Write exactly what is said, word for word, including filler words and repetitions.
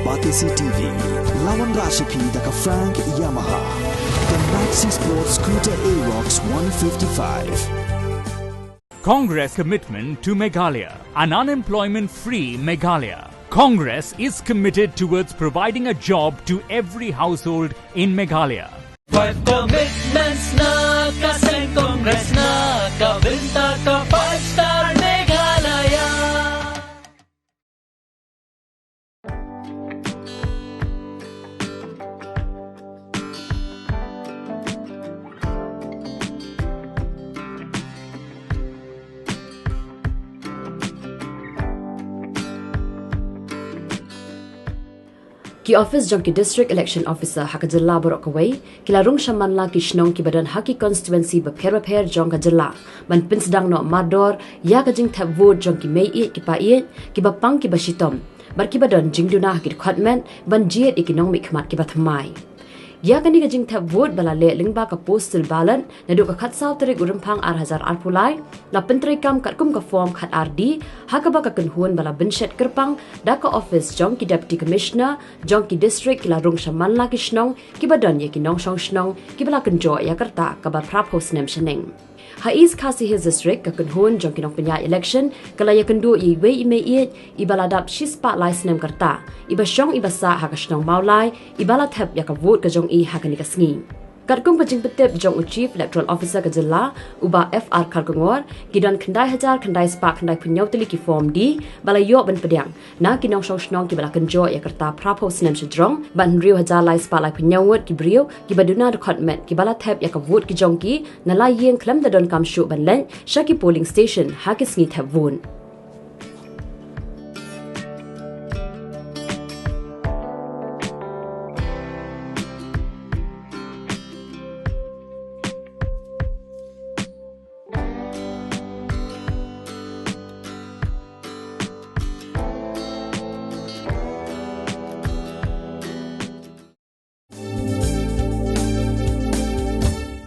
Batesi T V, lawan Rashipi da ka Frank Yamaha. The Maxi Sports Scooter Aerox one fifty-five. Congress commitment to Meghalaya, an unemployment free Meghalaya. Congress is committed towards providing a job to every household in Meghalaya. Five commitments na ka seng Congress na ka bynta ka five star Meghalaya. Ki office jong ki District Election Officer ha ka jylla baroh kawei ki la rung sha manla ki shnong kiba don ha ki constituency bapher bapher jong ka jylla ban pynsdang noh mardor ïa ka jingthep vote jong ki mei ïeit ki pa ïeit, kiba pang kiba shitom bad kiba don jingduna ha ki dkhot met ban jied ïa ki nongmihkhmat kiba thymmai. Ïa kane ka jingthep vote ba la leh lyngba ka postal ballot naduh ka khatsaw tarik u Rymphang ar hajar arphew lai, la pyntreikam katkum ka form khat ar D, ha kaba ka kynhun ba la bynshet kyrpang da ka office jong ki Deputy Commissioner jong ki district ki la rung sha manla ki shnong kiba don ïa ki nongshong shnong kiba la kynjoh ïa ka rta kaba phraphew snem shaneng. Ha East Khasi Hills District, ka kynhun jong ki nongpynïaid election ka la ïakynduh ïa iwei i mei ïeit iba la dap shispah lai snem ka rta, iba shong iba sah ha ka shnong Mawlai, iba la thep ïa ka vote ka jong i ha kane ka sngi. Katkum ka jingpyntip jong u Chief Electoral Officer ka jylla, u Bah F R Kharkongor, ki don khyndai hajar khyndai spah khyndai phew hynñiew tylli ki form D ba la ïoh ban pdiang na ki nongshong shnong kiba la kynjoh ïa ka rta phraphew snem shajrong, bad hynriew hajar lai spah laiphew hynñiew ngut ki briew kiba duna dkhot met kiba la thep ïa ka vote ki jong ki na la ïing khlem da donkam shuh ban leit sha ki polling station ha ki sngi thep vote.